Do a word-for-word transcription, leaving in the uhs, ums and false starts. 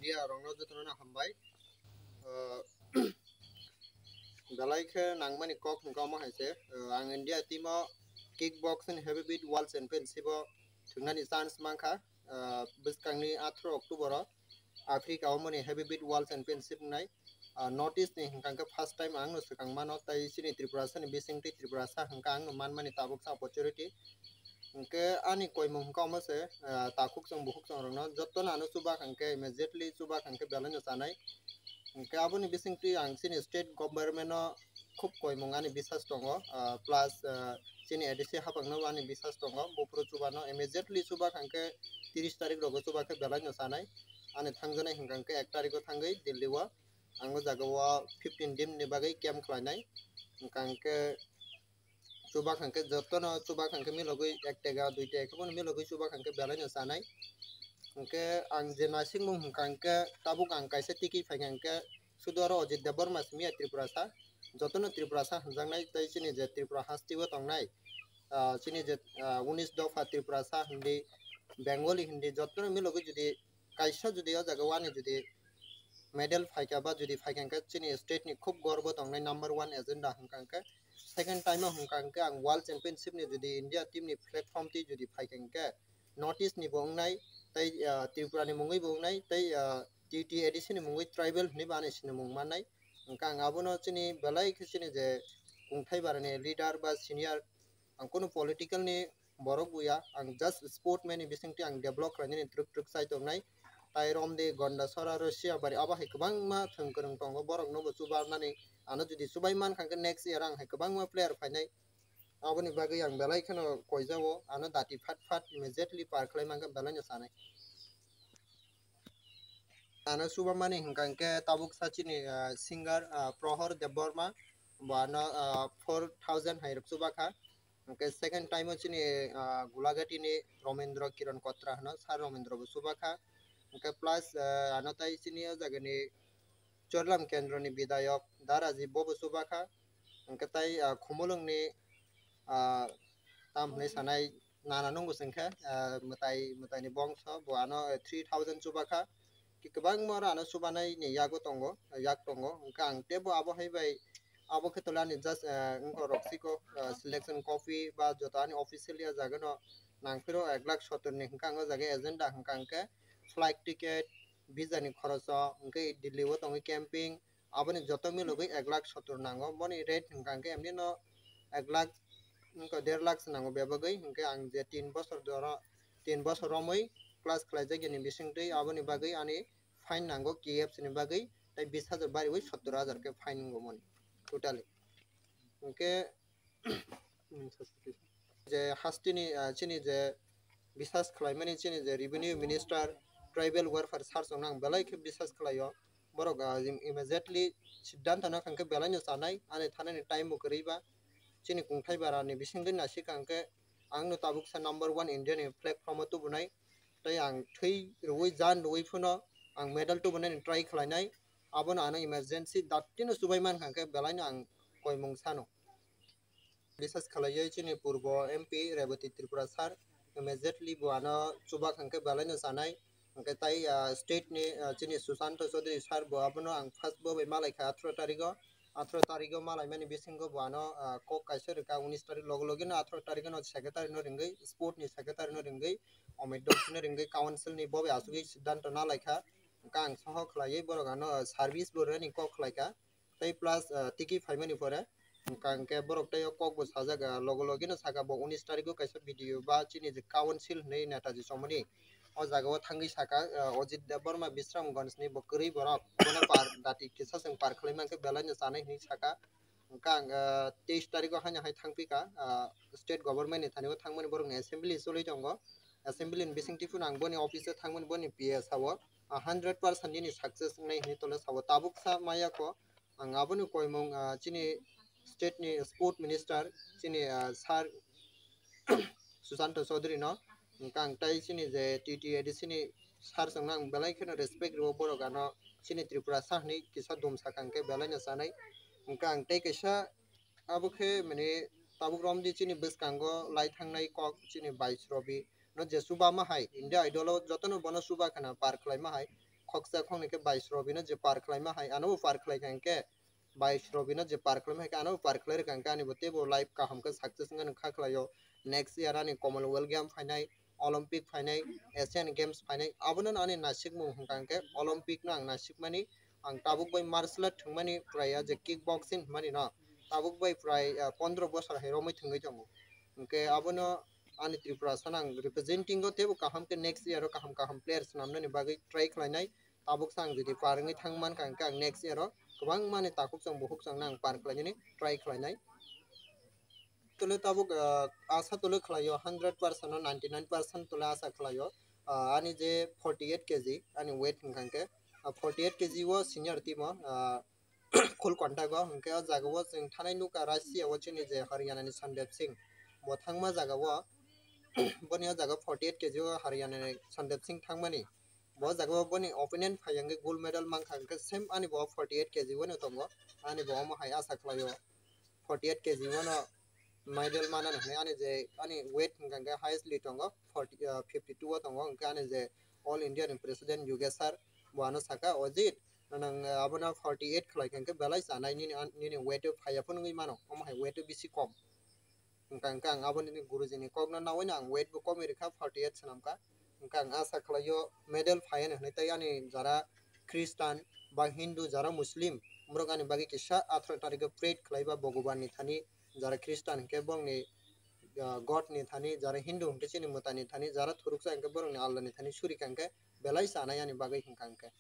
Media rokno jotono hambai. Ah, belai khe nangmani kok hwnkha omo hai se, ah, ang India team o kickboxing heavyweight world championship o thwngnani chance mankha, ah, bwskangni atharo October o Africa o mani heavyweight world championship wngnai. Ah, North East ni hwnkha khe first time ang no swkang mano, tai chini Tripura sa ni bising twi Tripura sa hwnkha ang no manmani tabuk sa opportunity. Hwnkhe ani koimung hwnkha omo se, ah, takhuk chwng bukhuk chwng rokno jotono ano chuba hwnkhe immediately chuba hwnkhe belai no chanai. Hwnkhe aboni bising twi ang chini state government no khub koimung ani bisas tongo, ah, plus, ah, chini A D C hapang no ani bisas tongo, buphuru chuba no immediately chuba hwnkhe tiris tarik rogo chuba khe belai no chanai. Ani thangjanai hwnkha hwnkhe ek tarik o thangwi Delhi o. Ang o jaga o fifteen din ni bagwi camp khlainai. Hwnkha hwnkhe chuba hwnkha hwnkhe jotono chuba hwnkha hwnkhe milogwi ek tega dui tega khe bono milogwi chuba hwnkha hwnkhe belai no chanai. Hwnkhe ang je naisingmung hwnkha hwnkhe tabuk ang kaisa tiki phaikha hwnkhe sudu oro Ajit Debbarma simi ya Tripura sa. Jotono Tripura sa hwnjaknai tei chini je Tripura hasti o tongnai, ah, chini je, ah, unis dopha Tripura sa hindi, Bengali hindi jotono milogwi jodi kaisa jodi o jaga o ani jodi medal phaikha ba jodi phaikha hwnkhe chini state ni khub gorbo tongnai number one agenda hwnkha hwnkhe. Second time o hwnkha hwnkhe ang world championship ni jodi India team ni platform twi jodi phaikha hwnkhe North East ni bo wngnai tei, ah, Tripura ni mungwi bo wngnai tei, ah, T T A D C ni mungwi tribal hinwi bo ani sinimung mannai. Hwnkha ang abono chini belai khe chini je kungthai barani leader ba senior, ang kunu political ni borok buya, ang just sport man ni bisingtwi ang develop khlainani twrwk twrwk chai tongnai. Tai Romdi, Gondasora, Rosiabari abo hai kwbangma thwng kwrwng tongo, borokno bo chubarnani ano jodi chubai mankha hwnkhe next year ang hai kwbangma player phainai. Aboni bagwi ang belai kheno koijago, ano dati phat phat immediately par khlai mankha belai no sanai. Ano chubamani hwnkha hwnkhe tabuk sa chini, ah, singer, ah, Prohor Debbarma, bo ano, ah, four thousand hai rok chubakha. Hwnkhe second time o chini, ah, Gulagati ni Romendra Kiran Kotra hwno, Sir Romendra bo chubakha. Hwnkhe plus, ah, ano tai chini o jaga ni Chorlam Kendro ni Bidayok Da Rajiv bo bo chubakha. Hwnkhe tai, ah, Khumulwng ni, ah, tam hwnwi sanai nana nungo chwngkhe, ah, mwtai, mwtai ni bongso bo ano, eh, three thousand chubakha. Ki kwbangma oro ano chubanai ni yago tongo, yak tongo. Hwnkhe ang teibo abo hai bai abo khe tole ani just, eh, wngkha rok siko, eh, selection copy ba joto ani official ya jaga no nang phiro ek lakh sottor ni hwnkha ang o jaga agenda hwnkha hwnkhe flight ticket, visa ni khoroch o, hwnkhe Delhi o tongwi camping, aboni joto milogwi ek lakh sottor nango. Boni rate hwnkha hwnkhe emni no ek lakh wngkha der lakh se nango bebagwi, hwnkhe ang je tin bosor doro, tin bosor romwi class khlaijak yani bisingtwi aboni bagwi ani fine nango K F C ni bagwi, tai bis hajar bariwi sottor hajar khe fine wngmani totally. Hwnkhe je hasteni, ah, chini je bisas khlaimani chini je revenue minister, tribal welfare sir chwngno ang belai khe bisas khlaio. Borok, ah, im-, immediately siddhanto no khankhe belai no chanai, ani thanani time bo kwrwi ba. Chini kungthai bara ni bisingtwi naisik khankhe ang no tabuk sa number one India ni platform o tubunai. Tei ang thwi rwui jan rwui phano ang medal tubunani try khlainai. Abono ano emergency datino chubai mankha khe belai no ang koimung sano. Bisas khlaiwi chini purbo M P Rebati Tripura sir immediately bo ano chuba khankhe belai no chanai. Hwnkhe tai, ah, state ni, ah, chini Susanto Chaudhary sir bo abono ang first bo bai malaikha atharo tarigo. Atharo tarigo malaimani bisingo bo ano, ah, kok kaisa rwkha unis tarik logo logi no atharo tarigo no secretary no ringwi, sport ni secretary no ringwi, Omit Doksi no ringwi council ni bo bai asugwi siddhanto nalaikha. Hwnkhe ang soho khlaiwi borok ano, ah, service bo rwni kok khlaikha. Tei plus, ah, tiki phaimani pore hwnkha hwnkhe borok tei o kok bo sajak, ah, logo logi no saka bo unis tarik o kaisa video ba chini je council hinwi Netaji Chomoni o jaga o thangwi saka, ah, Ajit Debbarma Bisramganj ni bo kwrwi borok bono par dati kisa chwng par khlai mankhe belai no chanai hinwi saka. Hwnkha ang, ah, teis tarik o haino hai thangphi kha, ah, state government ni thani o thangmani borok ni assembly choli tongo. Assembly ni bisingtwi phano ang boni office o thangmani boni P S o, ah, hundred percent nini success wngnai hinwi tole sabo tabuk sa maya kho. Ang aboni koimung, ah, chini state ni sport minister chini, ah, sir Susanto Chaudhary no. Hwnkha ang tai chini je T T A D C ni sir chwngno ang belai kheno respect rwo, borok ano chini Tripura sa hinwi kisa dum sakha hwnkhe belai no chanai. Hwnkha ang tei kaisa abo khe mane tabuk romdi chini bwskango lai thangnai kok chini Bais Robi no je chuba ma hai India Idol o jotono bono chuba khna par khlai ma hai. khoksa khoknwi khe Bais Robino je par khlaima hai ano bo par khlai kha hwnkhe, Bais Robino je par khlaima hai khe ano bo par khlai rwkha hwnkhe ani bo teibo life kaham khe success wngkha nang kha khlaio. Next year ani Commonwealth Game phainai, Olympic phainai, Asian Games phainai, abono ani nasikmung hwnkha hwnkhe Olympic no ang nasikmani, ang tabuk bai martial art thwngmani pwrai ya je kick boxing hwnmani no tabuk bai pwrai, ah, pondro bosor hai romwi thwngwi tongo. Hwnkhe abono ani Tripura sana ang representing o teibo kaham khe next year o kaham kaham players swnamnani bagwi try khlainai. Tabuk sa ang jodi par wngwi thang mankha hwnkhe ang next year o kwbangmani takhuk chwng bukhuk chwngno ang par khlainani try khlainai. Tole tabuk, ah, asa tole khlaio, hundred percent o ninety nine percent tole asa khlaio. Ah, ani je forty eight K G ani weight hwnkha hwnkhe, ah, forty eight K G o senior team o, ah, full contact o hwnkhe o jaga o chwng thanai nukha Russia o chini je Haryana ni Sandeep Singh, bo thangma jaga o boni o jaga forty eight K G o Haryana ni Sandeep Singh thangmani. Bo jaga o boni opponent phai hwnkhe gold medal mankha hwnkhe same ani bo forty eight K G o no tongo. Ani bo omo hai asa khlaio forty eight K G o no medal mana hwnwi ani je ani weight hwnkha hwnkhe highest li tongo forty, ah, fifty two o tongo hwnkhe ani je All India ni president Yogesh sir bo ano saka, "Ojit, nwng, ah, abono forty eight khlai kha hwnkhe belai chanai nini, nini weight o phaiya phano wngwi mano, omo hai weight o bisi kom." Hwnkha hwnkhe ang aboni guruji ni kok no nawi no ang weight bo komwi rwkha, forty eight swnamkha. Hwnkhe ang asa khlaio medal phaiya hwnwi tei ani jara Christian ba Hindu, jara Muslim, borok ani bagwi kisa atharo tarikh o pray khlaiba Bhogoban ni thani, jara Christian hwnkhe borokni, ah, God ni thani, jara Hindu hwnkhe chini mwta ni thani, jara thuruksa hwnkhe borokni Allah ni thani suri kha hwnkhe belai chanai ani bagwi hwnkha hwnkhe.